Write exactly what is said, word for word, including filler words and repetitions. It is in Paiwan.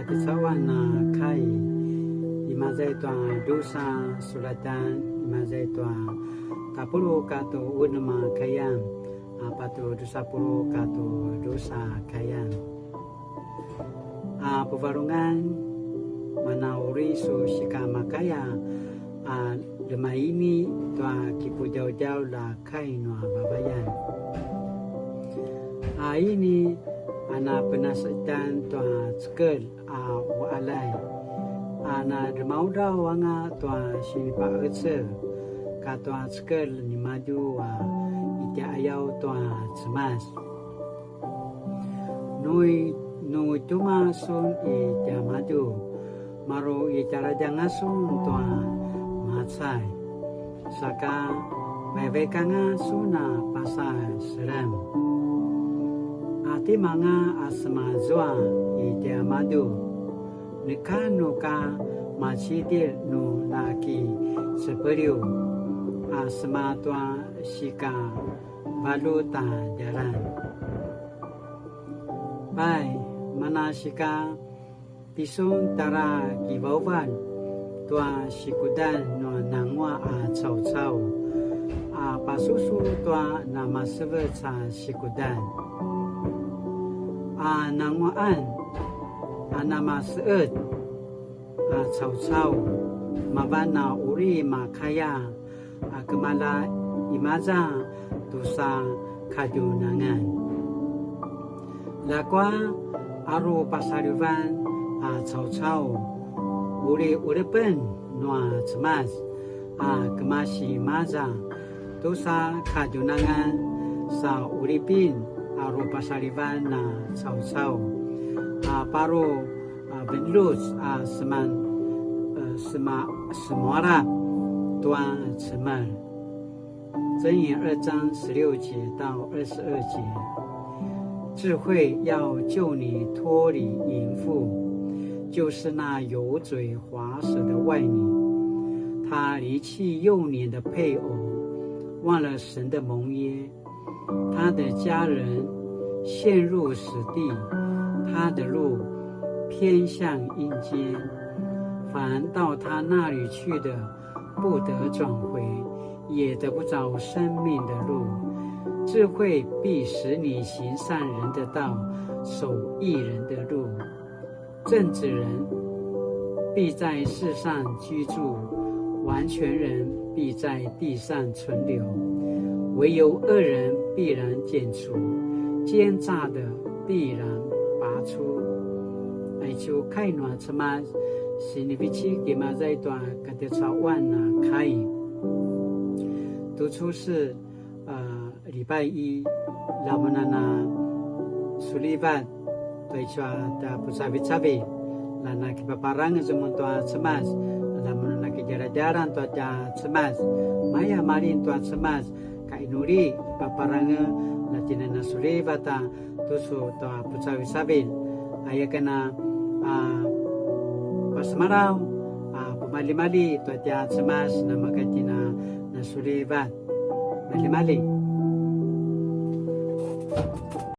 Katicawan a kai, imaza i tua drusa sulatan, imaza i tua tapuluq katua unem a kayan, a patje drusa puluq katua drusa a kayan. A puvarungan, mana uri su sikamakaya a ljemaini tua kipudjawdjaw a kai nua vavayan. A ini a napenasetan tua cekelj a uqaljay, a na dremaudraw anga tua sinipaqecev katua cekelj nimadju a i tjaiqayaw tua Cemas. Nu i, nu tjumaq sun i tiamadju, maru i tjaladjanga sun tua macay, saka vaivaik anga sun a pasa selem. A timanga a semazua i tiamadju, neka nu ka macidilj nu nakicepeliw a sema tua sika valjut a djalan. Pai, manasika tisun tara kivauvan tua sikudan nua nanguaq a caucau, a pasusu tua namasevec a sikudan. A nanguaqan a namaseqet a caucau, mavan a uri makaya a kemalja imaza tusa kadjunangan. Ljakua a rupasalivan a caucau, uri ulepen nua Cemas a kemasi maza tusa kadjunangan sa ulipin a rupasalivan a caucau, a paru a venluc a seman, a sema, semuara tua cemel. 箴言二章十六节到二十二节，智慧要救你脱离淫妇，就是那油嘴滑舌的外女。她离弃幼年的配偶，忘了神的盟约， 他的家人陷入死地，他的路偏向阴间。凡到他那里去的，不得转回，也得不着生命的路。智慧必使你行善人的道，守义人的路。 正直人必在世上居住，完全人必在地上存留。唯有恶人必然剪除，奸詐的必然拔出。Aicu kai nua Cemas, sinivecik imaza i tua katicawan a kai. Tucu 是, a, 礼拜一, la mun a na sulivat tua aicu a tja pucavicavilj, la na kipaparangez mun tua Cemas, la mun a na kidjaladjalan tua tja Cemas, maya malin tua Cemas, ka inuli kipaparangez, la tjen a na sulivat a tucu tua pucavicavilj, aya ken a, a, pasemalaw, a, pumalimali tua tja Cemas, na maka tjen a na sulivat. Malimali.